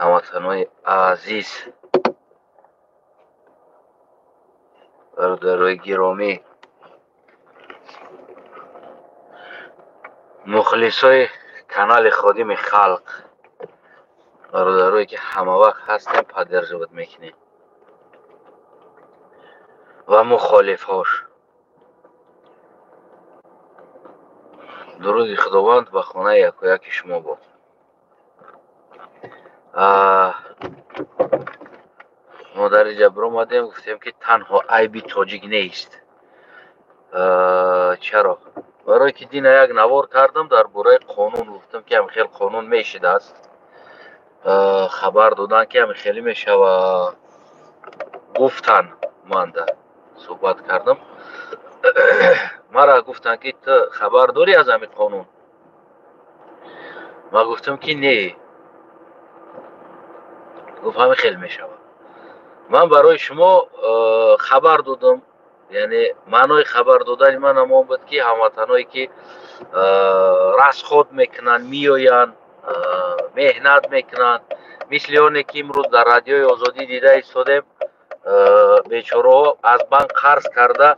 Ҳамватанои азиз, бародарои гиромӣ, мухлисои канали Ходими халқ, бародарое ки ҳамавақт ҳастем, поддерживать мекунем ва мухолифҳош. Дуруди Худованд ба хонаи якояки шумо бод. Мо дар инҷа биромадем, гуфтем, ки танҳо айби тоҷик нест. Чаро? Барое ки дина як навор кардам дар бораи қонун, гуфтам, ки ҳамин хел қонун мешидааст, хабар додан, ки ҳамин хеле мешава, гуфтан. Манда суҳбат кардам, мара гуфтанд, ки ту хабар дорӣ аз ҳамин қонун? Ман гуфтам, ки не. Гуфт, ҳамин хел мешавад. Ман барои шумо хабар додам, яъне маънои хабар додани ман ҳамон буд, ки ҳамватаное ки расход мекунанд, меоянд, меҳнат мекунанд, мисли оне ки имрӯз дар Радиои Озодӣ дида истодем, бечораҳо аз банк қарз карда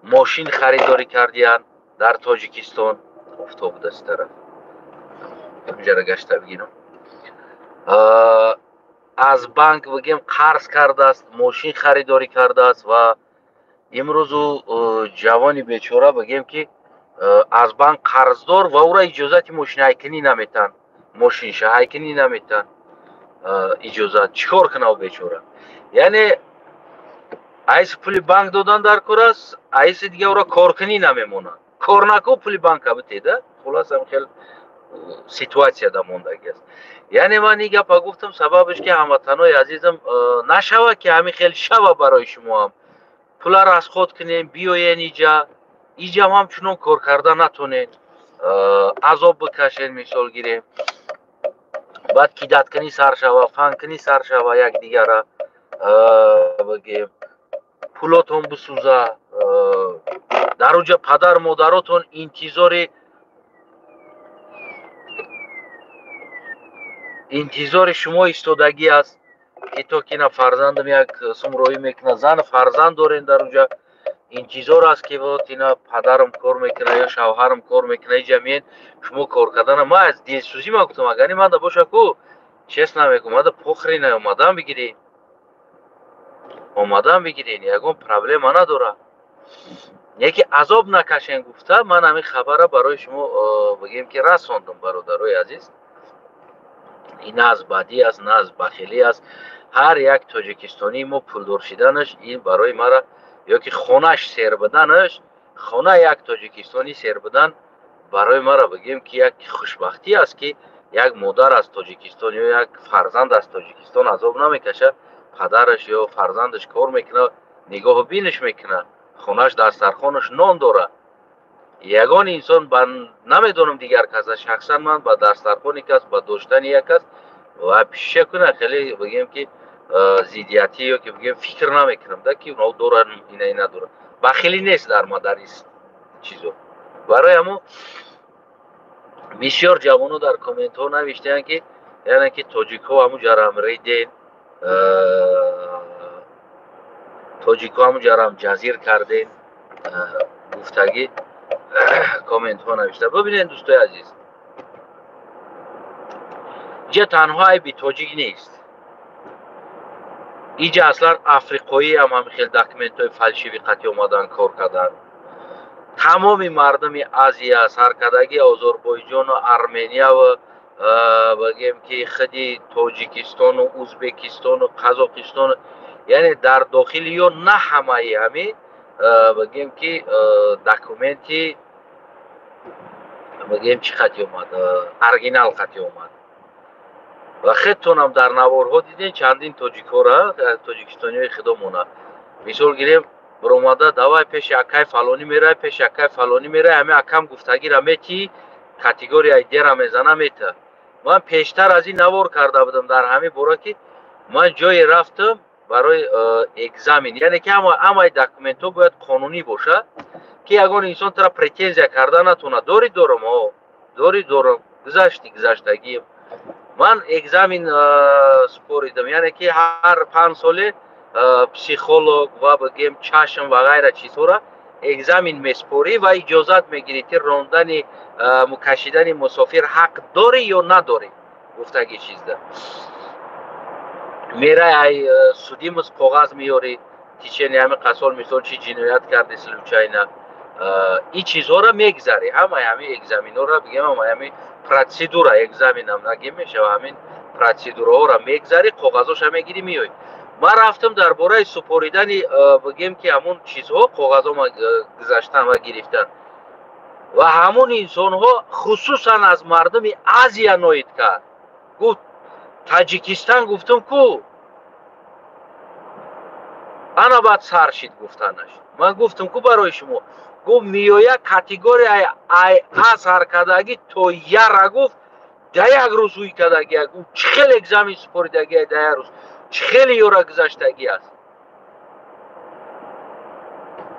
мошин харидорӣ кардиянд дар Тоҷикистон. Офтоб будаст, тараф инҷара гашта бигирам. Аз банк, бигем, қарз кардааст, мошин харидорӣ кардааст ва имрӯз ӯ ҷавони бечора, бигем, ки аз банк қарздор ва ӯро иҷозати мошинҳайкунӣ наметаҳанд, мошиншаҳайкунӣ наметаҳанд иҷозат. Чӣ кор кунад ӯ бечора? Яъне айси пули банк додан дар кор аст, айси дига ӯро коркунӣ намемонад. Кор наку, пули банка битеда. Хулос, ам хел ситуатсияда мондагӣ аст. Яъне ман ин гапа гуфтам, сабабаш ки, ҳамватанои азизам, нашава ки ҳамин хел шава барои шумоам. Пула расход кунем, биёен иҷа, иҷам ҳамчунон кор карда натонед, азоб бикашед. Мисол гирем, баъд кидаткунӣ сар шава, фанкунӣ сар шава, якдигара, бигем, пулотон бисӯза дар уҷа, падар модаротон интизори шумо истодагӣ аст, ки то ки на фарзандам як сум роҳӣ мекунад. Зан, фарзанд дорем, дар уҷа интизор аст, ки вот ина падарам кор мекунад ё шавҳарам кор мекунад. Иҷа меен, шумо кор кардана. Ман аз дилсӯзӣ ман гуфтам, агар манда боша ку, честно мегӯм, мада похрен, омадан бигирӣ, омадан бигирен, ягон проблема надорад, яке азоб накашен гуфта, ман ҳамин хабарра барои шумо, бигем, ки расондам. Бародарои азиз, ин на аз бадӣ аст, на аз бахилӣ аст. Ҳар як тоҷикистонии мо пулдор шиданаш ин барои мара ё ки хонаш сер буданаш, хонаи як тоҷикистонӣ сер будан барои мара, бигем, ки як хушбахтӣ аст, ки як модар аз Тоҷикистон ё як фарзанд аз Тоҷикистон азоб намекашад. Падараш ё фарзандаш кор мекунад, нигоҳу биниш мекунад, хонаш, дастархонаш нон дорад. Ягон инсон ба намедонам дигар каса, шахсан ман ба дастархони кас, ба доштани як кас ва пиша куна хеле, бигем, ки зиддиятӣ ё ки, бигем, фикр намекунам да, ки онҳо доранд, ина надоранд. Бахилӣ нест дар ма дар ин чизо. Барои ҳамо бисёр ҷавонҳо дар комментҳо навиштаанд, ки яъне ки тоҷикҳо ҳамун ҷарам риден, тоҷикҳо ҳамун ҷарам ҷазир карден гуфтагӣ комментҳо навишта. Бибинед, дӯстои азиз, иҷа танҳо айби тоҷик нест. Иҷа аслан африқоӣ ҳам ҳамин хел документҳои фальшивый қатӣ омадан, кор кардан. Тамоми мардуми Азия, саркардагии Озарбойҷону Арменияву, бигем, ки худи Тоҷикистону Узбекистону Қазоқистону, яъне дар дохили ё на ҳамаи ҳамин, бигем, ки документи, бигем, чӣ қатӣ омад, оригинал қатӣ омад. Ва худтонам дар наворҳо дидем чандин тоҷикҳора, тоҷикистониҳои худомона. Мисол гирем, биромада, давай пеши акай фалонӣ мерай, пеши акай фалонӣ мерай, ҳамин акам гуфтагира метӣ, категорияи дера мезана, мета. Ман пештар аз ин навор карда будам дар ҳамин бора, ки ман ҷое рафтам барои экзамен, яъне ки ҳамаи документҳо бояд қонунӣ бошад, ки ягон инсон тара претензия карда натонад. Дорӣ? Дорам. О, дорӣ? Дорам. Гузашти, гузаштагием. Ман экзамен супоридам, яъне ки ҳар 5 соле психолог ва, бигем, чашм ва ғайра чизҳоро экзамен месупорӣ ва иҷозат мегирӣ, ки рондани, кашидани мусофир ҳақ дорӣ ё надорӣ. Гуфтаги чизда мерай, ай судимость коғаз меёрӣ, течение ҳами қасол, мисол, чи ҷиноят карди, случайно ин чизҳоро мегзарӣ, ҳамаи ҳамин экзаменҳоро, бигем, ҳамаи ҳамин процедура, экзаменам нагем мешава, ҳамин процедураҳоро мегзарӣ, коғазоша мегирӣ, меоӣ. Ман рафтам дар бораи супоридани, бигем, ки ҳамун чизҳо, коғазҳо гузаштан ва гирифтан, ва ҳамун инсонҳо, хусусан аз мардуми Азия, ноид кард, гуфт: «Таҷикистон». Гуфтам ку, ана баъд сар шид гуфтанаш. Ман гуфтам ку барои шумо, гуфт, меоя категорияи ай а саркардагӣ то яра, гуфт, да як рӯз ӯй кардагия, гуфт, чӣ хел экзамен супоридагия, да як рӯз чӣ хеле ёра гузаштагӣ аст.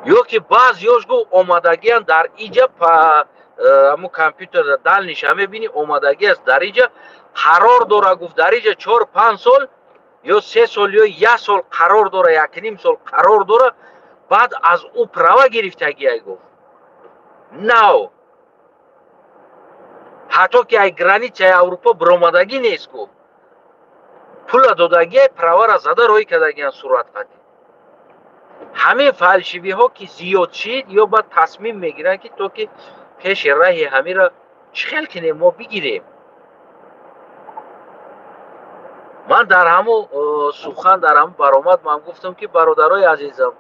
Ё ки баъзеёш, гуфт, омадагиан дар иҷа, ҳамун компютер далниша мебинӣ, омадагӣ аст, дар иҷа қарор дора, гуфт, дар иҷа 4-5 сол ё 3 сол ё як сол қарор дора, 1,5 сол қарор дора, баъд аз ӯ права гирифтагиай, гуфт, нав ҳатто ки ай границаи Аврупо биромадагӣ нест, гуфт, пула додагиай, правара зада роҳӣ кардагиан суратқатӣ. Ҳамин фальшивиҳо ки зиёд шид, ё баъд тасмим мегиранд, ки то ки пеши раҳи ҳамира чӣ хел кинем, мо бигирем. Ман дар ҳамун сухан, дар ҳамун баромад ман гуфтам, ки бародарои азизам,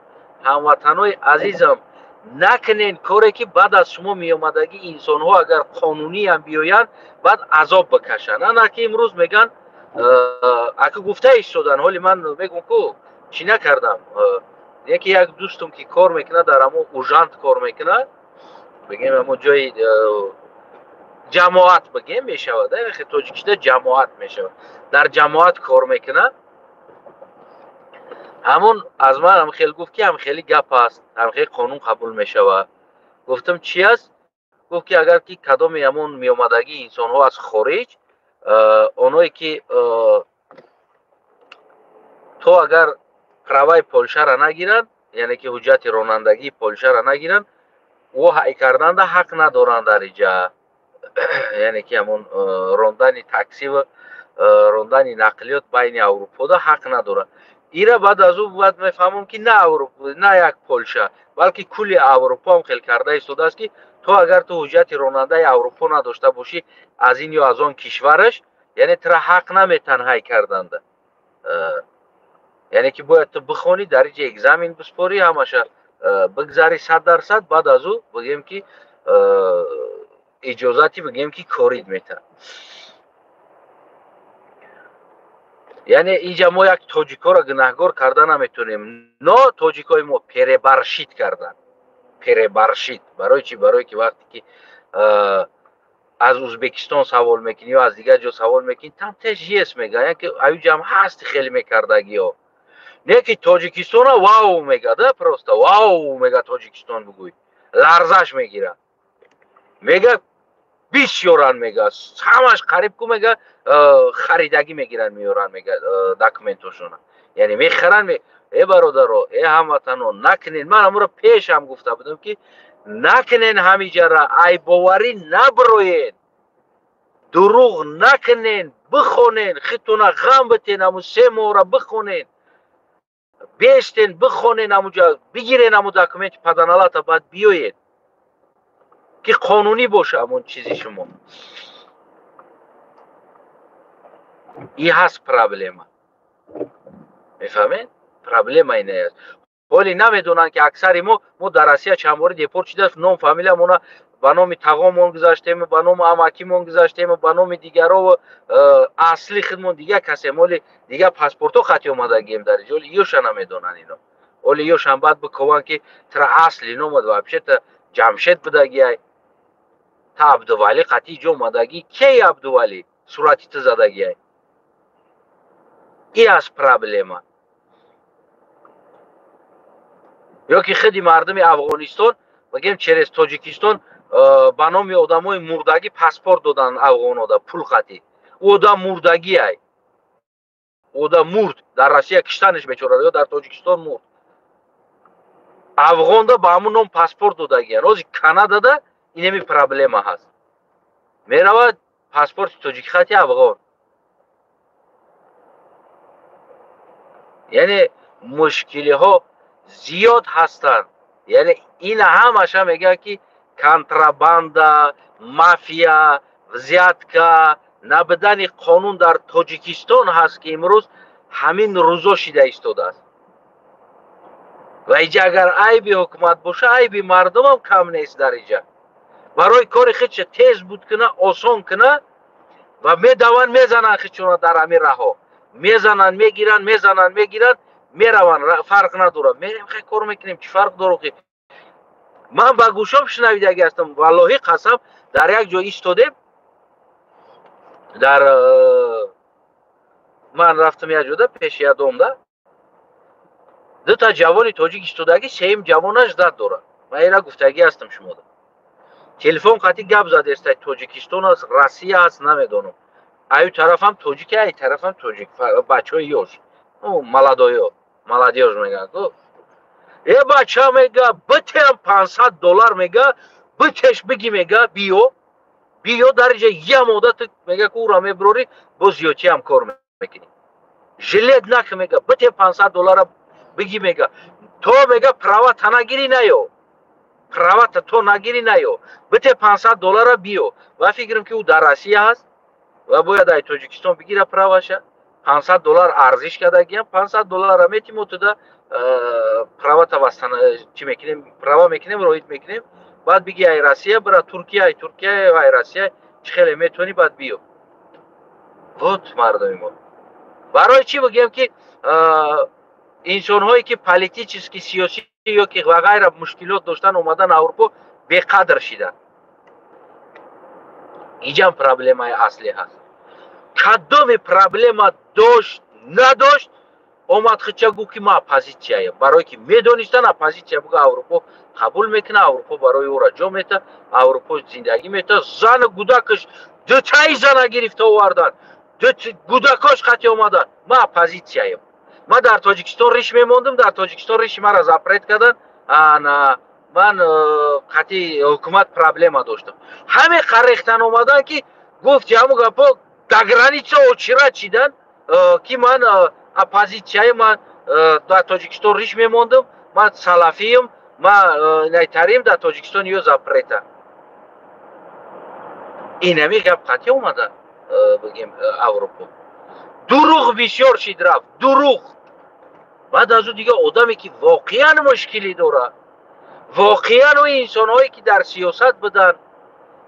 ҳамватанои азизам, накунен коре, ки баъд аз шумо меомадагӣ инсонҳо, агар қонуниам биёянд, баъд азоб бикашанд. Ана ки имрӯз мегӯянд, ака, гуфта истодан. Ҳоли ман мегӯм ку, чӣ накардам, яке як дӯстум, ки кор мекунад, дар ҳамон ужант кор мекунад, бигем, ҳамон ҷои ҷамоат, бигем, мешавад, тоҷикида ҷамоат мешавад, дар ҷамоат кор мекунад. Ҳамон аз ман ҳам хел гуфт, ки ҳам хеле гап аст, ҳам хеле қонун қабул мешавад. Гуфтам: «Чӣ аст?» Гуфт, ки агар ки кадоми ҳамон меомадагии инсонҳо аз хориҷ, оное ки то агар праваи Полшара нагиранд, яъне ки ҳуҷҷати ронандагии Полшара нагиранд, ӯ ҳай карданда ҳақ надоранд дар иҷа, яъне ки ҳамон рондани такси ва рондани нақлиёт байни Аврупода ҳақ надорад. Ира баъд аз ӯ баъд мефаҳмам, ки на Аврупо, на як Полша, балки кулли Аврупо ҳам хел карда истодааст, ки то агар ту ҳуҷҷати ронандаи Аврупо надошта бошӣ, аз ин ё аз он кишвараш, яъне тура ҳақ наметан ҳай карданда. Яъне ки бояд ту бихонӣ, дар иҷа экзамен биспорӣ, ҳамаша бигзари 100%, баъд аз ӯ, бигем, ки иҷозати, бигем, ки корид метаҳад. Яъне инҷа мо як тоҷикҳоро гунаҳгор карда наметонем, но тоҷикҳои мо перебарщить карданд, перебарщить. Барои чӣ? Барое ки вақте ки аз Узбекистон савол мекунӣ ё аз дигар ҷо савол мекунӣ, там теж есть, мега, яке аюҷам ҳаст хеле мекардагиҳо. Не ки Тоҷикистона вау мега, да, просто вау мега. Тоҷикистон бугӯй, ларзаш мегира, мега, бисёран, мега, ҳамаш қариб ку, мега, харидагӣ мегиранд, меёранд, мега, документошона, яъне мехаранд. Э бародаро, э ҳамватано, накунед. Ман ҳамуро пешам гуфта будам, ки накунен ҳамиҷара, айбоварӣ набироед, дурӯғ накунен, бихонен, хитуна ғам битен, ҳамун 3 моҳра бихонен, бестен, бихонен, ҳамуҷа бигирен ҳамун документи паданалата, баъд биёед, ки қонунӣ боша ҳамон чизи шумо. И ҳаст проблема, мефаҳмед? Проблема ина аст. Ҳоли намедонанд, ки аксари мо дар Россия чандбори депорт шудааст, ном фамилиямона ба номи тағомон гузаштем, ба номи амакимон гузаштем, ба номи дигаро, асли худмон дигар касем. Ҳоли дигар паспортҳо хати омадагием дар иҷо. Ҳоли ёша намедонанд ино. Ҳоли ёшам баъд бикобанд, ки тра асли номад вообще-то Ҷамшед будагиай, та Абдувалӣ қати иҷо омадагӣ, кей Абдувалӣ сурати ту задагиай. И аст проблема. Ё ки худи мардуми Афғонистон, бигем, через Тоҷикистон. Ба номи одамои мурдагӣ паспорт додан афғонода, пул қатӣ. Ӯ одам мурдагӣ ай, одам мурд, дар Россия киштаниш бечора ё дар Тоҷикистон мурд. Афғонда ба ҳамун ном паспорт додагиян. Ҳозир Канадада инеми проблема ҳаст, меравад паспорти тоҷики хати афғон. Яъне мушкилиҳо зиёд ҳастанд. Яъне ин ҳамаша мегӯянд, ки контрабанда, мафия, взятка, набудани қонун дар Тоҷикистон ҳаст, ки имрӯз ҳамин рӯзо шида истодааст. Ва иҷа агар айби ҳукумат боша, айби мардумам кам нест дар иҷа. Барои кори худша тез буд куна, осон куна ва медаванд, мезананд худшона дар ҳамин раҳо, мезананд, мегиранд, мезананд, мегиранд, мераванд, фарқ надорад. Мерем, хай, кор мекунем, чӣ фарқ дорад? Ки ман ба гӯшом шунавидаги ҳастам, валлоҳи қасам, дар як ҷо истодем, дар ман рафтам як ҷода, пеши як домда дута ҷавони тоҷик истодагӣ, сеюм ҷавонаш зад дорад. Ман ира гуфтагӣ ҳастам шумода. Телефон қатӣ гап задеста, Тоҷикистон аст, Россия аст, намедонам. Аю тарафам тоҷик, ай тарафам тоҷик, бачаҳои ёш, молодой, молодёжь мегӯянд. Э, бача, мега, битеам 500 доллар, мега, битеш, биги, мега, биё, биё, дар иҷа ям одат, мега, ку ура мебирорӣ, боз зиёдчиам кор мекунӣ, жалеть нак, мега, бите 500 доллара биги, мега, то, мега, права та нагирӣ наё, права та то нагирӣ наё, бите 500 доллара, биё. Ва фикрам, ки ӯ дар Россия ҳаст ва бояд ай Тоҷикистон бигира праваша. 500 доллар арзиш кардагиям, 500 доллара метимо туда, правата чӣ мекунем, права мекунем, роит мекунем, баъд биги ай Россия бира Туркия, ай Туркия ай Россия, чӣ хеле метавонӣ, баъд биё. Вот мардуми мо барои чӣ бигӯем, ки инсонҳое, ки политически, сиёсӣ ё ки ва ғайра мушкилот доштан, омадан Аврупо, беқадр шиданд. Иҷам проблемаи аслӣ ҳаст. Кадоми проблема дошт, надошт, омад хича гуфт, ки ман оппозитсияям, барое ки медонистан, оппозитсия буга, Аврупо қабул мекуна, Аврупо барои ӯра ҷо мета, Аврупо зиндагӣ мета. Зану гудакаш, дутаи зана гирифта овардан, гудакош қати омадан. Ман оппозитсияям, ман дар Тоҷикистон риш мемондум, дар Тоҷикистон риши маро запрет кардан, ман қати ҳукумат проблема доштам. Ҳаме қарехтан омадан, ки гуфти ҳаму гапо, до граница очира чидан, ки ман оппозитсияи, ман дар Тоҷикистон риш мемондум, ман салафиюм, ман найтарим, дар Тоҷикистон ё запрета. Инами гап қатъи омада, бигем, Аврупо дурӯғ бисёр шид, рафт дурӯғ. Баъд аз ӯ дига одаме, ки воқеан мушкилӣ дорад, воқеан ӯ инсонҳое, ки дар сиёсат буданд,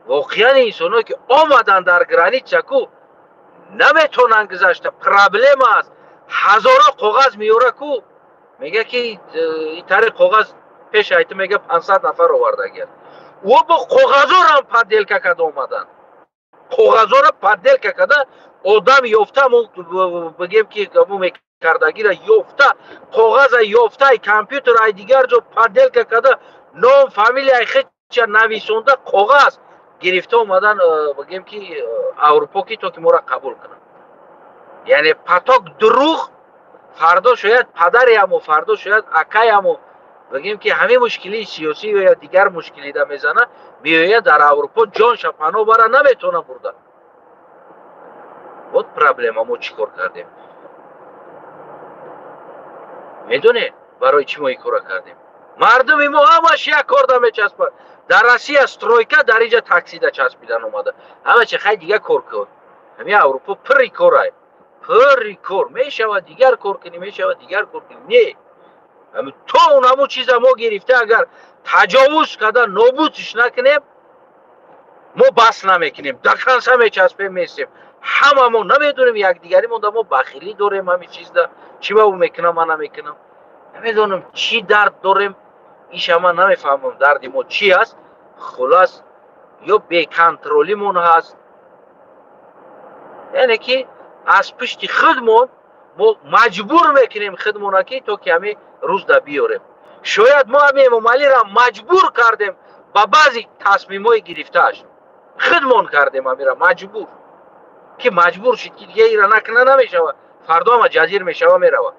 воқеан инсонҳое, ки омаданд дар граница, ку наметавонанд гузашта, проблема аст, ҳазоро коғаз меёра, ку мега, ки итари коғаз пеш айту, мега, 500 нафар овардагиаст. Ӯ бо коғазорам подделка карда омаданд, коғазора подделка карда, одам ёфта, бигем, ки мекардагира ёфта, коғаза ёфта, компютер ай дигар ҷо подделка карда, ном, фамилияи хеча нависонда, коғаз гирифта омадан, бигем, ки Аврупо, ки то ки моро қабул кунанд. Яъне поток дурӯғ. Фардо шояд падариаму, фардо шояд акаяму, бигем, ки ҳамин мушкилии сиёсӣ ё дигар мушкилида мезана, меояд дар Аврупо, ҷонша паноҳ бара наметавона бурда. Вот проблема. Мо чӣ кор кардем, медонед? Барои чӣ мо ин кора кардем? Мардуми мо ҳамаш як корда мечаспад: дар Россия стройка, дар инҷа таксида часпидан омада. Ҳамачи хай, дигар кор кун. Ҳамин Аврупо пурри корай, пурри кор мешавад, дигар кор кунӣ мешавад, дигар кор кунӣ. Не, то он ҳамун чиза мо гирифта, агар таҷовуз карда нобудш накунем, мо бас намекунем, до конца мечаспем, местем. Ҳама мо намедонем, якдигари монда, мо бахилӣ дорем ҳамин чизда. Чӣ ба ӯ мекунам, ман намекунам, намедонам чӣ дард дорем. Иша ман намефаҳмам, дарди мо чӣ аст. Хулас, ё беконтролимон ҳаст, яъне ки аз пушти худмон мо маҷбур мекунем худмона, ки то ки ҳамин рӯзда биёрем. Шояд мо ҳами Эмомалиро маҷбур кардем. Ба баъзе тасмимҳои гирифтааш хидмон кардем амира маҷбур ки маҷбур шид ки дига ира накуна намешава, фардо ама ҷазир мешава мерава.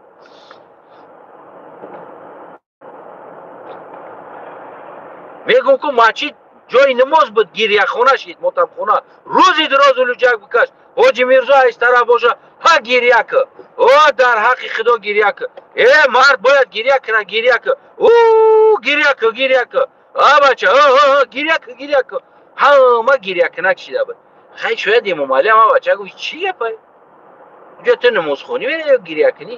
Мегум ку масҷид ҷои намоз буд, гирьяхона шид, мотамхона. Рӯзи дароз улуҷак бикаш. Ҳоҷи Мирзо аз тараф боша, ҳа гирья ку. О дар ҳаққи Худо гирья ку. Э мард бояд гирья кунад, гирья ку. У гирья ку, гирья ку. А бача, о гирья ку, гирья ку. Ҳама гирьякунак шида буд. Хай шояд Эмомалӣ ама бача гуфт чӣ гапай? Уҷа ту намозхонӣ меравӣ ё гирья кунӣ?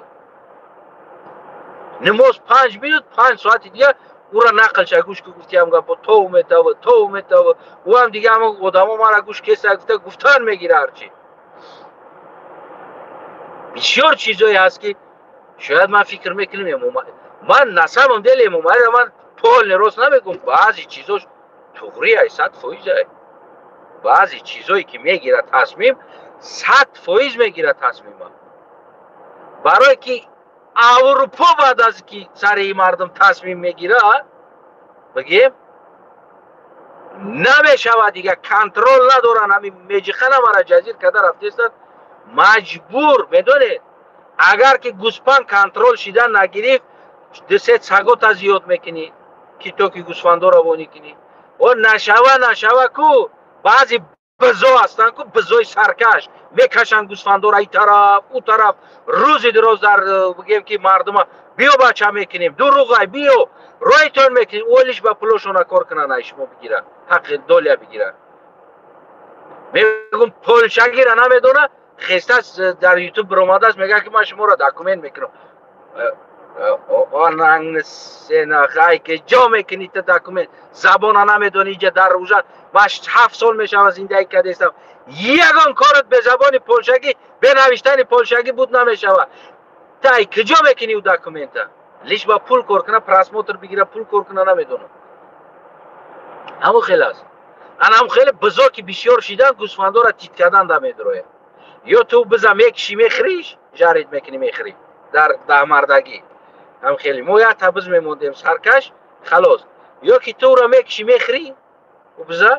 Намоз 5 минут, 5 соати дигар ура нақл ша гӯш ку гуфти ҳам гапо тов метава, тов метава. Ӯ ҳам дига ҳама одамо мара гӯш кеса гуфта гуфтан мегира ҳарчи. Бисёр чизое ҳаст ки шояд ман фикр мекунам Эмомалӣ, ман на самом деле Эмомалиро ман полный рост намегум, баъзе чизош туғри ай, 100% ай. Баъзе чизое ки мегирад тасмим, 100% мегирад тасмима. Барое ки Аврупо баъд аз ки сари мардум тасмим мегирад, бигем намешавад дига, контрол надоранд, ҳамин меҷиқана мара ҷазир карда рафтестанд, маҷбур медонед, агар ки гӯспанд контрол шидан нагирифт, ду-се сагота зиёд мекунӣ ки то ки гӯсфандо равонӣ кунӣ. О нашава, нашава ку баъзе бизо ҳастанд ку бизои саркаш мекашанд гӯсфандора и тараф, ӯ тараф, рӯзи дароз дар бигем ки мардума биё бача мекунем, дуруғай биё роҳитон мекунем, олиш ба пулошона кор кунанд, ай шумо бигира, ҳаққи долия бигира. Мегум полшагира намедона, хестас дар ютуб биромадааст, мегӯяд ки ман шуморо документ мекунам. Ай ки ҷо мекунӣ ту документ, забона намедонӣ, иҷа дар рӯжа ман 7 сол мешава зиндагӣ кардастам, ягон корот бе забони полшагӣ, бе навиштани полшагӣ буд намешава. Ту ай куҷо мекунӣ ӯ документа? Лиш ба пул кор куна, просмотр бигира, пул кор куна, намедонам. Ҳамон хел аст. Ана ҳамон хеле бизо ки бисёр шидан, гӯсфандора тит кардан да медрояд. Ё ту биза мекишӣ, мехӯриш, жарид мекунӣ, мехӯрӣ дар даҳмардагӣ. Ҳам хеле мо як та биз мемондем саркаш, халос. Ё ки ту ӯро мекишӣ, мехӯрӣ, ӯ биза,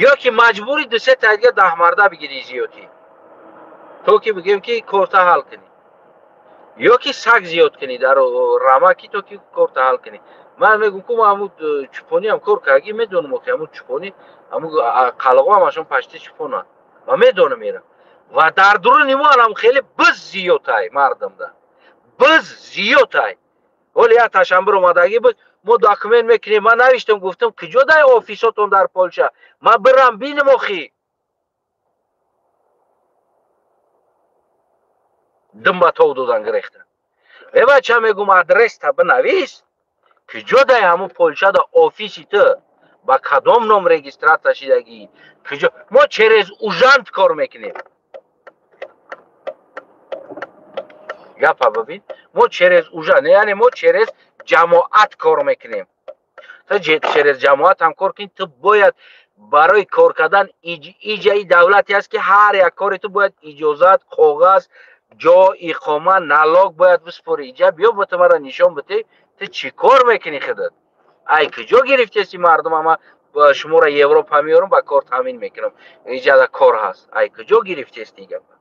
ё ки маҷбурӣ ду-се та дига даҳмарда бигирӣ зиёдӣ, то ки бигем ки корта ҳал кунӣ, ё ки саг зиёд кунӣ дар рама ки то ки корта ҳал кунӣ. Ман мегӯм ку ман ҳамун чӯпониам кор кардагӣ медонам, ки ҳамун чӯпонӣ, ҳамун қалғо ҳамашон пашти чӯпонанд ва медонам ера. Ва дар дуруни мо ҳам хеле биз зиёдтай мардумда, биз зиёдтай. Ҳоле як ташанбир омадагӣ буд, мо документ мекунем, ман навиштам, гуфтам куҷо дай офисотон дар Полша, ман бирам бинам охи. Дум ба тов додан гирехта. Э бача мегум адреста бинавис, куҷо дай ҳамун Полшада офиси ту, ба кадом ном регистратсия шидагӣ, куҷо? Мо через ужант кор мекунем. Гапа бибин, мо через ужант, яъне мо через ҷамоат кор мекунем. Ту через ҷамоат ҳам кор кунӣ, ту бояд барои кор кардан иҷаи давлате аст ки ҳар як кори ту бояд иҷозат, коғаз, ҷо, иқома, налог бояд биспорӣ. Иҷа биё ба ту мара нишон бите, ту чӣ кор мекунӣ худат? Ай куҷо гирифтеси мардум? Ама шуморо Европа меорам, ба кор таъмин мекунам, иҷада кор ҳаст. Ай куҷо гирифтести гапа?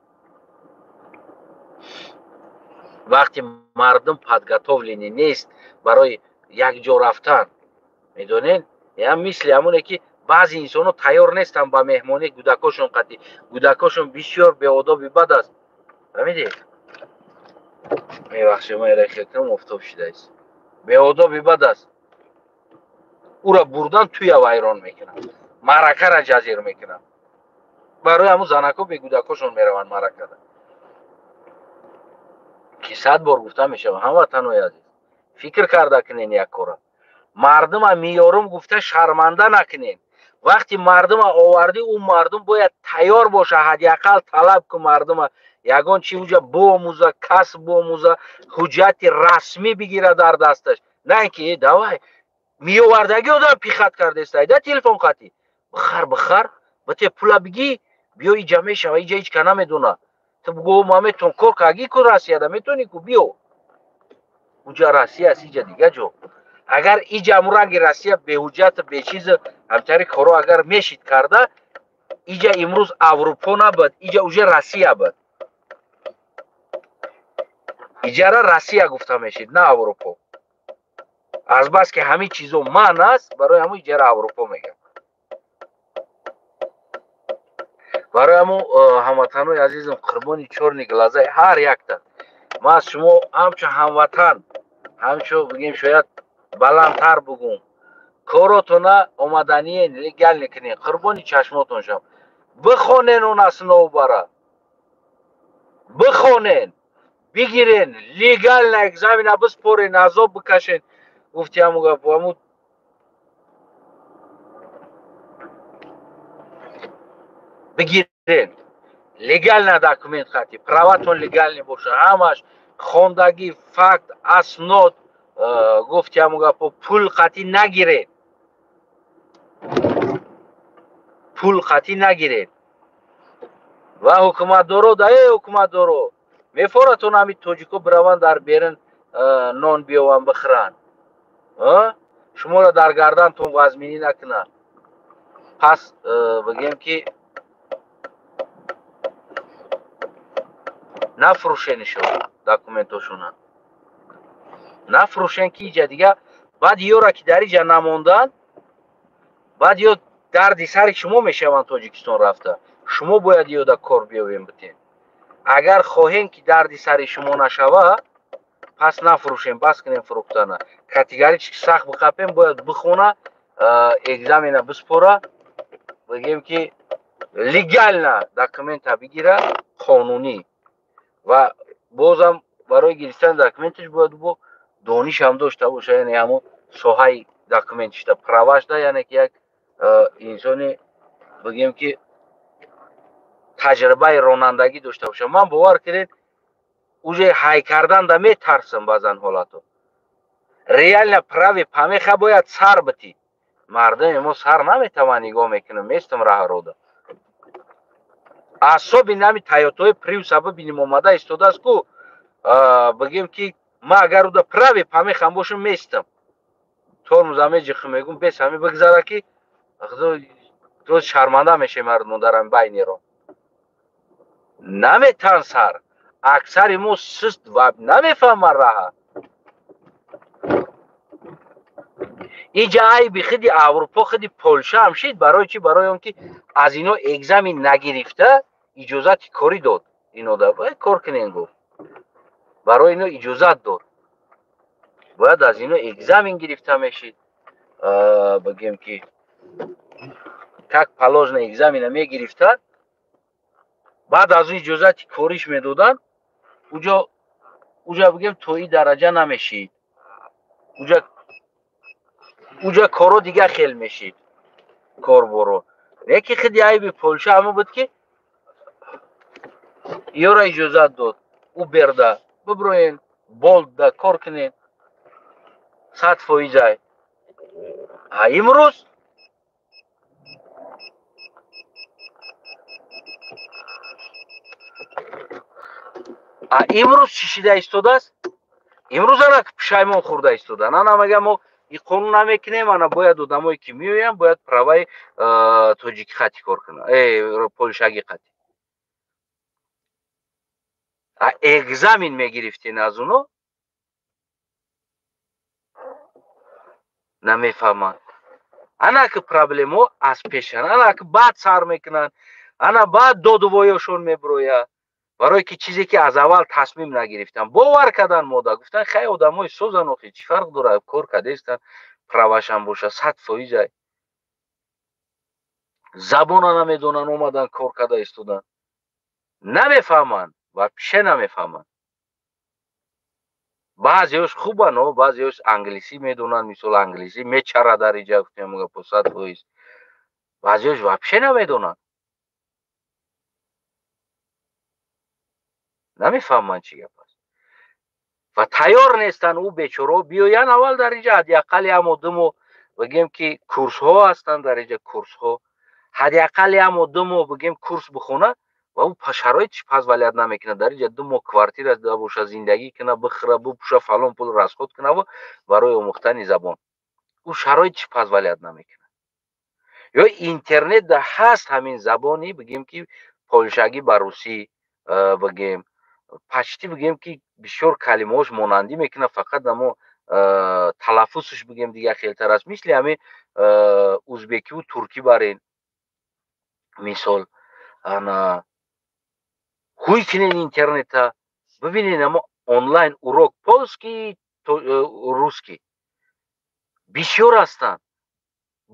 Вақти мардум подготовленный нест барои якҷо рафтан, медонед, я мисли ҳамоне ки баъзе инсонҳо тайёр нестанд ба меҳмонӣ кӯдакошон қатӣ, кӯдакошон бисёр беодоби бад аст. Фаҳмидед? Мебахшед, ман эрахел кунам, офтоб шидааст. Беодоби бад аст. Ӯра бурдан туя вайрон мекунад, маъракара ҷазир мекунад. Барои ҳамун занако бе кӯдакошон мераванд маъракада. Ки 100 бор гуфта мешавад, ҳамватанои азиз, фикр карда кунен як кора. Мардума меёрум гуфта шарманда накунен. Вақти мардума овардӣ, ӯ мардум бояд тайёр боша, ҳадди ақал талаб ку мардума ягон чи уҷа боомӯза, касб боомӯза, ҳуҷҷати расмӣ бигира дар дасташ. На ин ки давай меовардагӣ одам пихат кардест, айда телефон қатӣ бихар, бихар, бите пула бигӣ, биё иҷа мешава, иҷа ҳеҷ ка намедона. Ту бугӯ ман метавон кор кардагӣ ку Россияда метавонӣ ку биё. Уҷа Россия аст, иҷа дига ҷо. Агар иҷа ҳамун ранги Россия беҳуҷҷат, бечиз ҳамтари коро агар мешид карда, иҷа имрӯз Аврупо набуд, иҷа уже Россия буд. Иҷара Россия гуфта мешид, на Аврупо. Азбаски ҳамин чизо ман аст, барои ҳамун иҷара Аврупо мегӯям. Барои ҳамун ҳамватанои азизам, қурбони чорни глазаи ҳар якта. Ман аз шумо ҳамчун ҳамватан, ҳамчун бигем шояд баландтар бугум, коротона омадание легал кунед, қурбони чашмотон шам. Бихонен он основбара, бихонен, бигирен, легально экзамена биспорен, азоб бикашен. Гуфти ҳамун гап, ҳамун бигирен легально документ хати, праватон легальный боша, ҳамаш хондагӣ, факт, аснод. Гуфти ҳамун гапо, пул қатӣ нагиред, пул қатӣ нагиред. Ва ҳукуматдоро да, э ҳукуматдоро, мефоратон ҳамин тоҷико бираванд дар берун нон биёванд бихӯранд, шуморо дар гардантон вазминӣ накунанд. Пас бигем ки нафурӯшенишо документошона, нафурӯшен, ки иҷа дига баъд ёра ки дар иҷа намонданд, баъд ё дарди сари шумо мешаванд. Тоҷикистон рафта шумо бояд ёда кор биёвем битен. Агар хоҳем ки дарди сари шумо нашава, пас нафурӯшем, бас кунем фурӯхтана. Категорически сахт биқапем, бояд бихона, экзамена биспора, бигем ки легально документа бигира, қонунӣ. Ва бозам барои гирифтани документаш бояд бо дониш ҳам дошта боша, яъне ҳамон соҳаи документишда, правашда, яъне ки як инсони бигем ки таҷрибаи ронандагӣ дошта боша. Ман бовар кунед, уже ҳай карданда метарсам баъзан ҳолато. Реально прави помеха бояд сар битӣ. Мардуми мо сар наметавон, нигоҳ мекунам, местам раҳарода. Асоби нами Тойотаи Приуса бибинем омада истодааст ку, бигем ки ман агар уда прави помехам бошам, местам. Тормоза меҷихм, мегум бес ҳами бигзара, ки то шарманда мешем мардумон дар ҳами байниро. Наметан сар. Аксари мо суст ва намефаҳманд раҳа. Иҷа айби худи Аврупо, худи Полша ҳам шид. Барои чӣ? Барои он ки аз ино экзамен нагирифта иҷозати корӣ дод. Ино кор кунен гуфт, барои ино иҷозат дод. Бояд аз ино экзамен гирифта мешид, бигем ки как положено экзамена мегирифтанд, баъд аз он иҷозати кориш медоданд. Уҷа бигем то и дараҷа намешид, уҷа коро дига хел мешид, корборо. Лекин худи айби Полша ҳама буд, ки ёра иҷозат дод. Уберда биброен, Болтда кор кунед, 100%-ай. А имрӯз чӣ шида истодааст? Имрӯз ана пушаймон хӯрда истодан. Ана мегам, мо и қонун намекунем, ана бояд одамое ки меоянд, бояд праваи тоҷикӣ хати кор кунанд, полшагӣ хати. А экзамен мегирифтен аз оно, намефаҳманд. Ана ки проблемҳо аз пешан, ана ки баъд сар мекунанд, ана баъд додувоёшон мебирояд, барое ки чизе ки аз аввал тасмим нагирифтан, бовар кардан, мода гуфтан хай одамои созан, охи чӣ фарқ дорад, кор кардестан, правашам боша, 100%-ай. Забона намедонанд, омадан кор карда истодан, намефаҳманд, вообще намефаҳманд. Баъзеҳош хубанд, баъзеҳош англисӣ медонанд, мисол англисӣ мечара дар иҷа, гуфтем по 100%. Баъзеҳош вообще намедонанд, намефаҳманд чӣ гап аст ва тайёр нестанд. Ӯ бечораҳо биёянд аввал дар инҷа ҳадди ақал як моҳ, 2 моҳ, бигем ки курсҳо ҳастанд дар инҷа, курсҳо, ҳадди ақал як моҳ, 2 моҳ, бигем, курс бихона. Ва ӯ шароитш позволять намекунад дар инҷа 2 моҳ квартира боша, зиндагӣ куна, бихӯра, бипӯша, фалон пул расход кунаву барои омӯхтани забон ӯ шароитш позволять намекунад. Ё интернет да ҳаст ҳамин забони, бигем ки полшагӣ ба русӣ, бигем почти, бигем ки бисёр калимаҳош монандӣ мекунад, фақат амо талаффузш, бигем, дигар хелтар аст, мисли ҳамин узбекиву туркӣ. Барен мисол, ана ҳуй кунен интернета, бибинен амо онлайн урок польский, русский бисёр ҳастанд,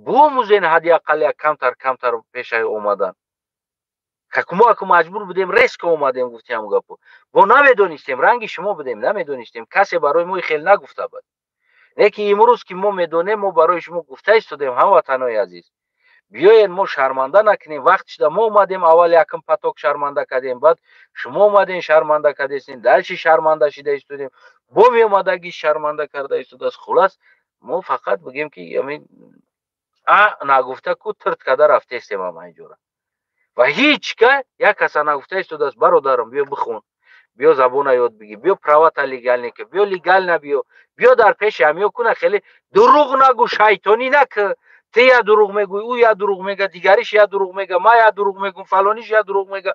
биомӯзен ҳадди ақал як камтар камтар пешаи омадан. Мо аку маҷбур будем, резко омадем, гуфтем гапо бо намедонистем, ранги шумо будем, намедонистем, касе барои мо хел нагуфта буд. Лекин имрӯз ки мо медонем, мо барои шумо гуфта истодем. Ҳамватанои азиз, биёед, мо шарманда накунем. Вақт шуда, мо омадем, аввал якм поток шарманда кардем, баъд шумо омадем, шарманда кардестем, дальше шарманда шида истодем, бо меомадагӣ шарманда карда истодааст. Хулас, мо фақат бигем ки амин а нагуфта ку тирт карда рафтестем ама инҷора ва ҳеҷ ка як каса нагуфта истодааст: бародарам, биё бихон, биё забона ёд бигир, биё правата легальный ка, биё легально биё, биё дар пеши ҳамиё куна. Хеле дурӯғ нагӯ, шайтонӣ нак. Ты я дурӯғ мегӯй, ӯ я дурӯғ мега, дигариш я дурӯғ мега, ма я дурӯғ мегӯм, фалониш я дурӯғ мега.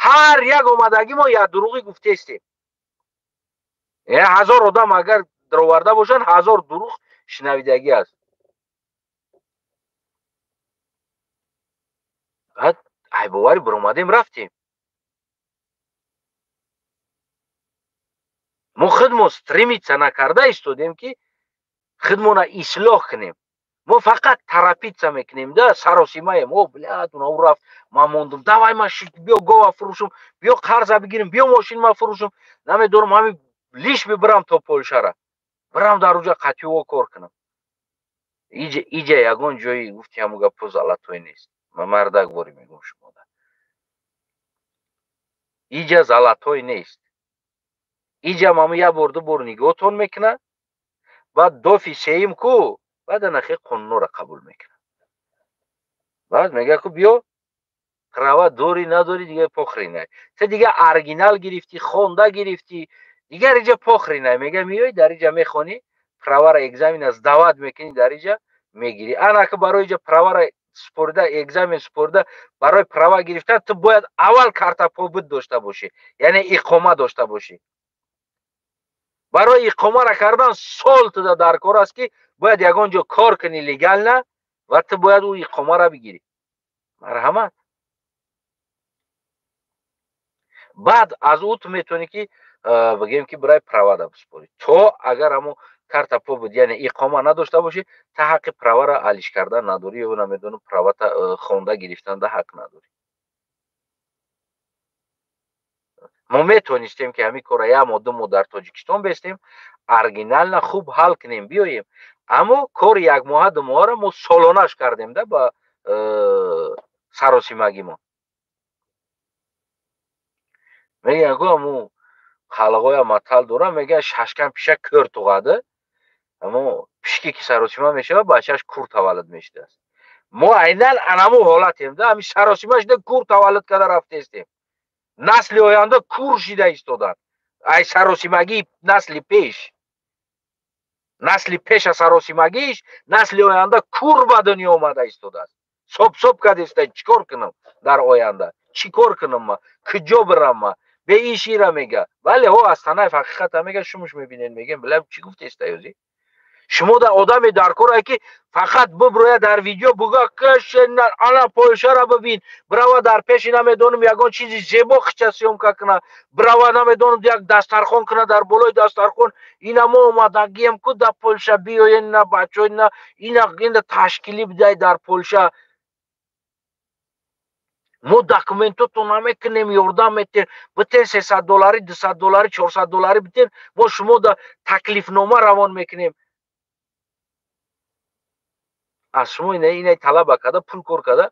Ҳар як омадагӣ мо я дурӯғӣ гуфтестем. 1000 одам агар дароварда бошанд, 1000 дурӯғ шунавидагӣ аст. Баъд айбоварӣ биромадем, рафтем. Мо худмо стремиться накарда истодем, ки худмона ислоҳ кунем. Мо фақат торопиться мекунем да, саросимаем. О, блядь, уна ӯ рафт, ман мондум, давай ман биё гова фурӯшум, биё қарза бигирем, биё мошин ма фурӯшум, намедорам, ҳамин лиш бибирам то Полшара бирам, дар уҷа қативо кор кунам. Иҷа ягон ҷои, гуфти ҳамун гапо, золотой нест. Ман мардак ворӣ мегӯм шумода, иҷа золотой нест. Иҷа маму як бор, ду бор нигоҳтон мекунад, баъд дофи сеюм ку, баъд анахе қонунҳоро қабул мекунад, баъд мега ку биё, права дорӣ, надорӣ, дига похренай. Ту дига оригинал гирифтӣ, хонда гирифтӣ, дигар иҷа похренай. Мега миёй, дар иҷа мехонӣ, правара экзамена сдавать мекунӣ, дар иҷа мегирӣ. Анаки барои иҷа правара спорида, экзамен спорида, барои права гирифтан ту бояд аввал карта побыт дошта бошӣ, яъне иқома дошта бошӣ. Барои иқомара кардан сол туда дар кор аст, ки бояд ягон ҷо кор кунӣ легально ва ту бояд ӯ иқомара бигирӣ. Марҳамат, баъд аз ӯ ту метавонӣ ки, бигем ки, барои правада биспорӣ. То агар ҳамо карта побыт, яъне иқома надошта бошӣ, та ҳаққи правара алиш кардан надорӣ ё намедонам, правата хонда гирифтанда ҳақ надорӣ. Мо метавонистем, ки ҳамин кора як моҳ, 2 моҳ дар Тоҷикистон бестем, оригинально хуб ҳал кунем, биёем, аммо кори якмоҳа, 2 моҳаро мо солонаш кардем да ба саросимагимон. Мегӯян ку, аму халқоя матал дорам, мегӯян: шашкан пиша кӯр туғада. Амо пишке ки саросима мешавад, бачааш кур таваллуд мешудааст. Мо айнан анаму ҳолатем да, ҳамин саросима шуда, кур таваллуд карда рафтестем. Насли оянда кур шида истоданд ай саросимагии насли пеш. Насли пеша саросимагиш, насли оянда кур ба дунё омада истодааст. Соб соб кардеста: чӣ кор кунам дар оянда, чӣ кор кунам, ма куҷо бирам, ма беишира мега. Бале, ҳо, Астанаев ҳақиқата мега, шумуш мебинед, мегем: била, чӣ гуфтеста ёзи? Шумо да одаме дар корае, ки фақат биброя, дар видео буга: ана Полшара бибин, бирава дар пеши, намедонам, ягон чизи зебо хича съёмка куна, бирава, намедонам, як дастархон куна, дар болои дастархон: ина мо омадагием ку да Полша, биёен на бачо, ина ина ташкилӣ бидай дар Полша, мо документото намекунем, ёрдам метем, битен 300 доллари, 200 доллари, 400 доллари битен, мо шумо да таклифнома равон мекунем. Аз шумо ина талаба карда, пул кор карда,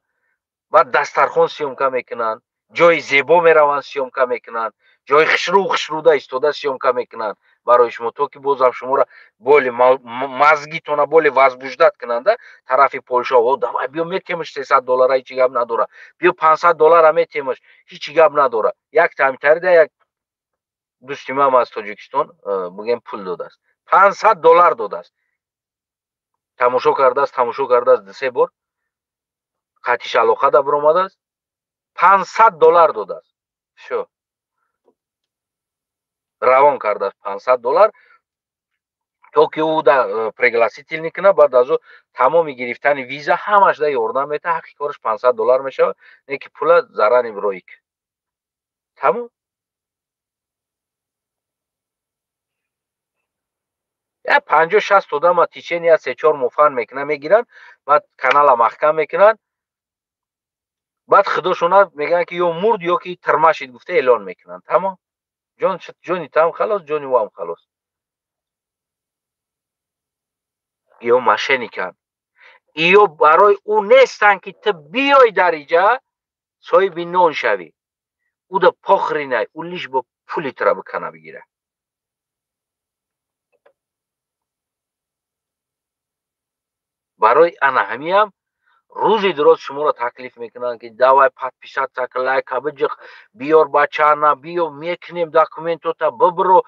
баъд дастархон съёмка мекунанд, ҷои зебо мераванд, съёмка мекунанд, ҷои хушрӯ хушрӯда истода съёмка мекунанд. Барои шумо, то ки бозам шуморо боли мазгитона боли возбуждать кунанда тарафи Полша. О, давай, биё, метемаш 300 доллара, ҳечи гап надора, биё, 500 доллара метемаш, ҳечи гап надора. Як тамтарида як дӯсти ман аз Тоҷикистон, бигем, пул додааст, 500 доллар додааст. Тамошо кардааст, тамошо кардааст, дусе бор қатиш алоқа да биромадааст, 500 доллар додааст. Всё, равон кардааст 500 доллар, то ки ӯ да пригласительный кунад. Баъд аз ӯ тамоми гирифтани виза ҳамаш да ёрдам мета. Ҳаққи кораш 500 доллар мешавад, не ки пула зарани роик тамом. Я 50-60 одама течение 3-4 моҳ фан мекунанд, мегиранд, баъд канала маҳкам мекунанд. Баъд худошона мегӯянд, ки ё мурд, ё ки тирмашид гуфта эълон мекунанд. Тамом, ҷон ҷони там халос, ҷони ӯам халос. Ё мошенник анд, ё барои ӯ нестанд, ки ту биёй дар иҷа соҳиби нон шавӣ. Ӯ да похренай, ӯ лишь бы пули тура бикана, бигира. Барои ана ҳамиам рӯзи дуроз шуморо таклиф мекунанд, ки давай, подписаться, лайка биҷиқ, биёр бачаана, биё, мекунем документота, бибиро.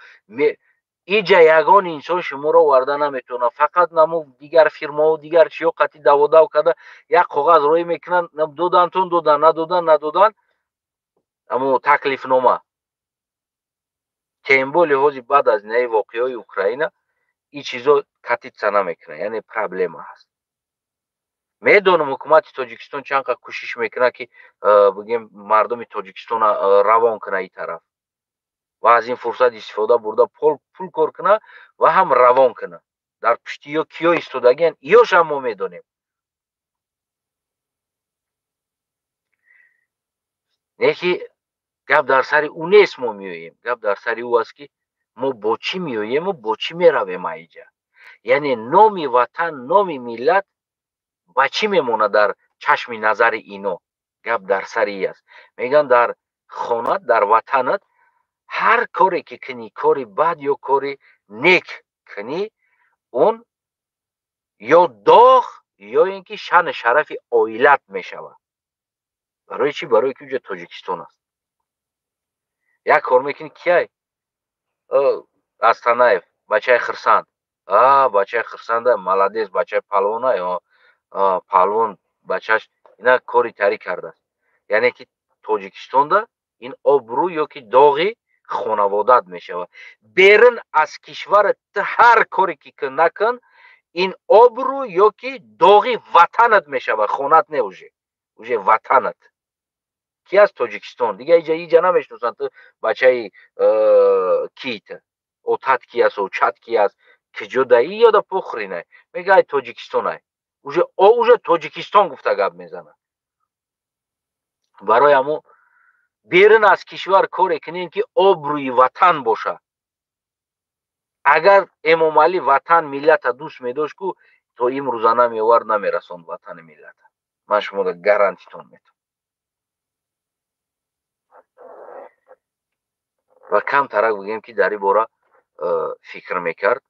Иҷа ягон инсон шуморо оварда наметавонад. Фақат намо дигар фирмао, дигар чиё қатъи даводав карда, як коғаз роӣ мекунанд. Додантон додан, надодан надодан. Амо таклифнома, тем более ҳози баъд аз инаи воқеаҳои Украина ин чизо катиться намекунад, яъне проблема ҳаст. Медонам, ҳукумати Тоҷикистон чанд қад кӯшиш мекунад, ки, бигем, мардуми Тоҷикистона равон кунад ин тараф ва аз ин фурсат истифода бурда пул кор кунад ва ҳам равон кунад. Дар пушти ё киё истодагиян, ёшам мо медонем. Не ки гап дар сари ӯ нест. Мо меоем, гап дар сари ӯ аст, ки мо бо чӣ меоему бо чӣ меравем аиҷа. Яъне номи ватан, номи миллат ба чӣ мемонад дар чашми назари ино? Гап дар сари и аст. Мегӯянд, дар хонат, дар ватанат ҳар коре ки кунӣ, кори бад ё кори нек кунӣ, он ё доғ, ё ин ки шаъну шарафи оилат мешавад. Барои чӣ? Барои ки уҷа Тоҷикистон аст. Як кор мекунӣ, кияй Астанаев, бачаи хирсанд, бачаи хирсанда, молодец, бачаи палвона, палвон бачаш ина кори тарӣ кардааст. Яъне ки Тоҷикистонда ин обрӯ ё ки доғи хонаводат мешавад. Берун аз кишвара ту ҳар коре ки накун, ин обрӯ ё ки доғи ватанат мешавад. Хонат не, уже ватанат ки аз Тоҷикистон. Дига иҷа намешиносанд ту бачаи кит, отат ки аст, очат ки аст, киҷо даи ёда, похренай. Мега, ай Тоҷикистонай, уже Тоҷикистон гуфта гап мезанад. Барои ҳамо берун аз кишвар коре кунем, ки обрӯи ватан бошад. Агар Эмомалӣ ватан, миллата дӯст медошт ку, то имрӯза намеовард, намерасонд ватани миллата. Ман шуморо гарантитон метавам. Ва камтарак, бигӯем, ки дар ин бора фикр мекард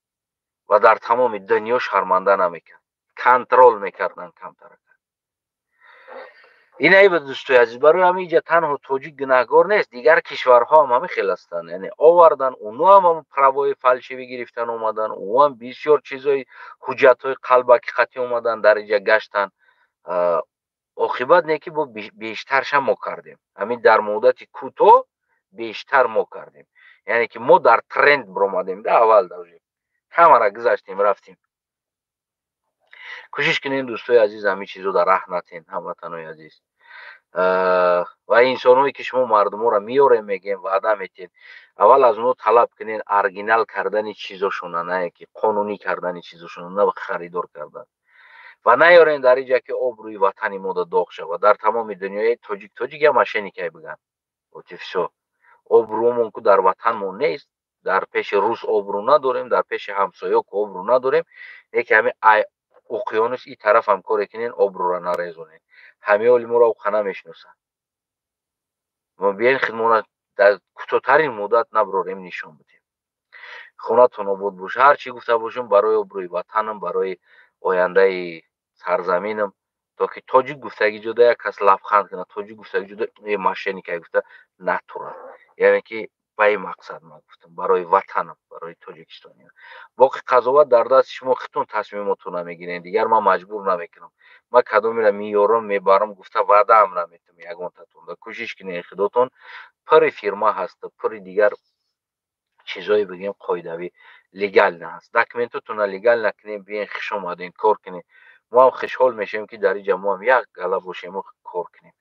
ва дар тамоми дунё шарманда намекард, контроль мекарданд камтарак. Инаи, дӯстои азиз, барои ҳамин иҷа танҳо тоҷик гунаҳгор нест, дигар кишварҳо ҳам ҳамин хел ҳастанд. Яъне овардан, уно ҳам ҳамн правои фальшивый гирифтан омадан, ӯам бисёр чизҳои, ҳуҷҷатҳои қалбаки қатӣ омадан, дар иҷа гаштан. Оқибат не ки бо бештарша мо кардем. Ҳамин дар муддати кӯтоҳ бештар мо кардем, яъне ки мо дар тренд биромадем да, аввал даже ҳамара гузаштем, рафтем. Кӯшиш кунем, дӯстои азиз, ҳамин чизо дар раҳ натен, ҳамватанои азиз. Ва инсонҳое ки шумо мардуморо меорем, мегӯем, ваъда метиҳед, аввал аз онҳо талаб кунед оригинал кардани чизошона, на ки қонунӣ кардани чизошона, на харидор кардан. Ва наёрем дар инҷа, ки обрӯи ватани мо да доғ шавад дар тамоми дунёи. Тоҷик, тоҷик я мошенник ай биган, вот и всё. Обрӯмон ку дар ватанмон нест, дар пеши рус обрӯ надорем, дар пеши ҳамсоё ку обрӯ надорем. Яке ҳами ай уқёнус и тараф ҳам коре кунен, обрӯра нарезонем. Ҳамаи оли моро уқа намешиносанд. Мо биёен, худмона дар кӯтоҳтарин муддат наброрем, нишон бидем. Хонатон обод боша. Ҳар чӣ гуфта бошам барои обрӯи ватанам, барои ояндаи сарзаминам, то ки тоҷик гуфтагӣ ҷода як кас лабханд кунад, тоҷик гуфтагӣ ҷода е мошенник ай гуфта натурад. Яъне ки ба ин мақсад ман гуфтам, барои ватанам, барои тоҷикистониён. Боқи қазоват дар дасти шумо, худтон тасмимотонро мегиред, дигар ман маҷбур намекунам. Ман кадомеро меёрам, мебарам гуфта ваъдаам наметам ягонтатон. Кӯшиш кунед худотон, пури фирма ҳаст, пури дигар чизое бигем қоидавӣ легально ҳаст. Документотонро легально кунед, биен, хуш омаден, кор кунед. Мо ҳам хушҳол мешавем, ки дар инҷа мо ҳам як гала бошему кор кунем.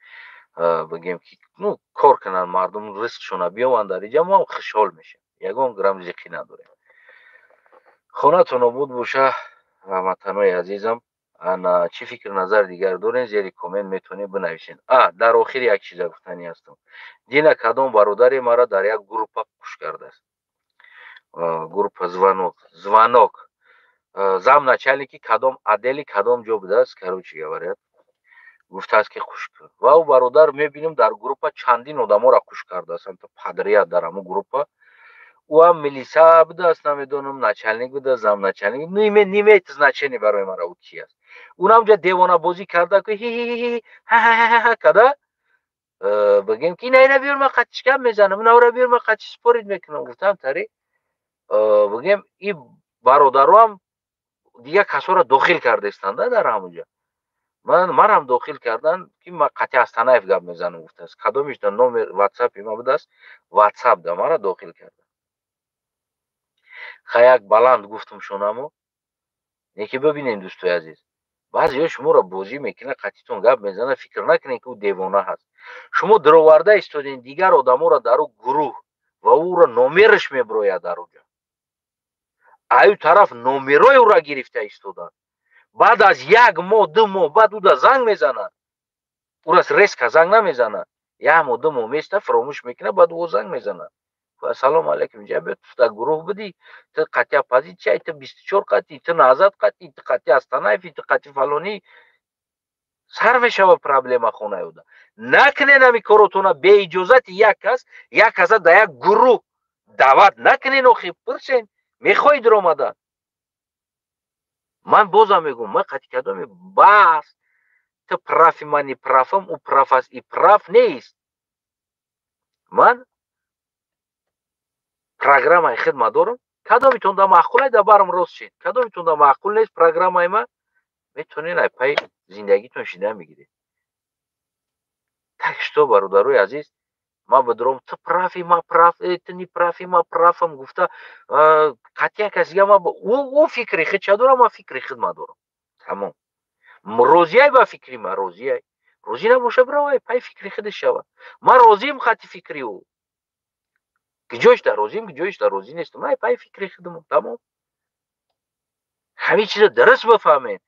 Бигем ки ну кор кунанд мардум, ризқшона биёванд дар инҷа, мо ҳам хушҳол мешавем. Ягон грамм зиқӣ надорем. Хонатон обод боша, ҳамватанои азизам. Ана чӣ фикр назар дигар дорен, зери коммент метавонед бинависед. Дар охир як чиза гуфтанӣ ҳастам. Дина кадом бародаре мара дар як группа қуш кардааст. Группа звонок. Зам начальники кадом отдели кадом ҷо будааст, короче говоря, гуфтааст ки хуш кун. Ва ӯ бародар мебинем дар группа чандин одаморо хуш кардааст, подряд дар ҳамун группа. Ӯ ҳам милиса будааст, намедонам, начальник будааст, зам начальник, не имеет значения барои мара ӯ ки аст. Унам ҷа девонабозӣ карда ки хи ха када, бигем ки ина ина биёр, ман қатишкам мезанам, инавра биёр, ман қатиш спорить мекунам. Гуфтам тари бигем и бародароам дигар касоро дохил кардаистанд дар ҳамунҷа. Манам дохил кардан ки ман қатъи Астанаев гап мезанам гуфтааст. Кадомиш дар номер ватсапи ман будааст, ватсап да мара дохил кардан. Ха як баланд гуфтум шонамо. Неки бибинем, дӯстои азиз, баъзеҳо шуморо бозӣ мекунад, қатъитон гап мезанад, фикр накунед ки ӯ девона ҳаст. Шумо дароварда истодед дигар одаморо дар ӯ гурӯҳ ва ӯро номераш мебирояд дар оҷа. Аю тараф номерои ӯро гирифта истоданд. Баъд аз як моҳ, 2 моҳ баъд ӯ да занг мезанад. Ӯра резко занг намезанад. Як моҳ, 2 моҳ места, фаромӯш мекунад, баъд ӯ занг мезанад. Ассалому алайкум, ҷа биё, ту дар гурӯҳ будӣ, ту қатъи оппозитсия, ту 24 қатъи, ту назад қатъи, ту қатъи Астанаев, ту қатъи фалонӣ. Сар мешава проблема хонаи ӯда. Накунед ҳами коротона беиҷозати як кас, як каса дар як гурӯҳ даъват накунед, охи пурсен, мехоҳӣ даромадан. Ман бозам мегӯям, ман қатъи кадоме баҳс, ту прав и ман не прав ам, ӯ прав аст и прав нест. Ман программаи хидмат дорам, кадомитон да маъқул ай, да барам рост шед, кадомитон да маъқул нест программаи ма, метавонед ай пай зиндагитон шида мегиред. Так что, бародарои азиз, ман бидаром ту прав и ман прав, ту не прав и ман прав ам гуфта қатъи як кас дига ман ӯ фикри худша дорам, ман фикри хидмат дорам. Тамом. Розиай ба фикри ман, розиай. Розӣ набоша, биравай пай фикри худаш шава. Ман розиам хати фикри ӯ. Ҷоиш дар розиам, ҷоиш дар розӣ нестам. Ман пай фикри худам. Тамом. Ҳамин чизро дуруст бифаҳмед.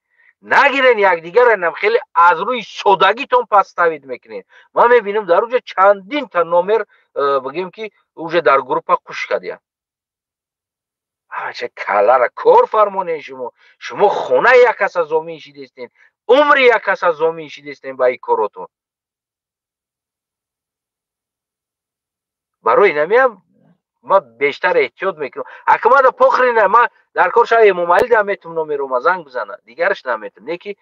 Нагирен якдигарро нам хеле аз рӯи содагитон подставить мекунед. Ман мебинам дар уҷа чандин та номер, бигем ки уже дар группа қуш кардиянд. Ача калара кор фармонед шумо. Шумо хонаи як каса зомин шидестен, умри як каса зомин шидестен ба ин коротон. Барои инамиам ман бештар эҳтиёт мекунам. Ака мада похри на, ман дар кор шава Эмомалӣ да метум номерома занг бизана, дигараш наметум. Не ки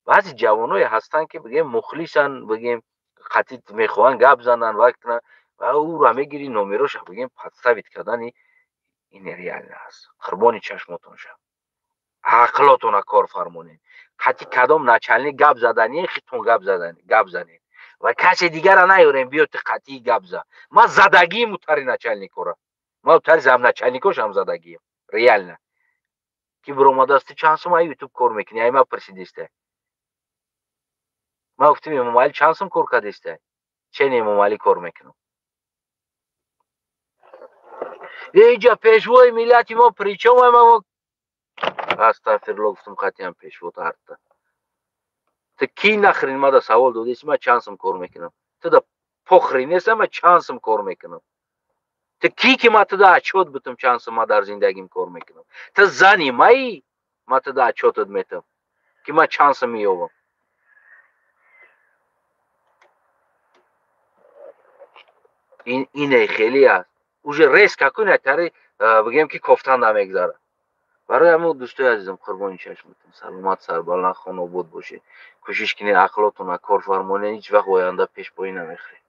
баъзе ҷавоное ҳастанд ки бигем мухлисан, бигем қатъи мехоҳанд гап зананд ва кунанд, ва ӯро мегири номероша бигем подставить кардани ин реально аст. Қурбони чашмотон шав. Ақлотона кор фармонед. Қатъи кадом начальник гап задани, хитон гап задани, гап занед. Ва касе дигара наёрем биё ту қатъи гап за. Ман задагиим утари начальникора. Ман утари замначальникошам задагием. Реально. Ки биромадааст, ту чанд сум ай ютуб кор мекунӣ? Ай ма пурсидистай. Ман гуфтам Эмомалӣ чанд сум кор кардистай? Чен Эмомалӣ кор мекунам. Инҷа пешвои миллати мо причём ай ма астағфирулло гуфтам қатъиян пешво тарта. Ту ки нахрен мада савол додеси, ман чанд сум кор мекунам? Ту да похри нестам, ман чанд сум кор мекунам? Ту ки ки ман туда отчёт бутум чанд сум ман дар зиндагим кор мекунам? Ту зани маи, ман туда отчётат метам ки ман чанд сум меёбам. Ине хеле аст. Уже резко кунед тари Бигем, ки кофтан намегзарад. Барои ҳамин, дӯстои азизам, қурбони чашматон, саломат, сарбаланд, хонобод бошед. Кӯшиш кунед, ақлотона кор фармонед, ҳеҷ вақт оянда пешпоӣ намехӯред.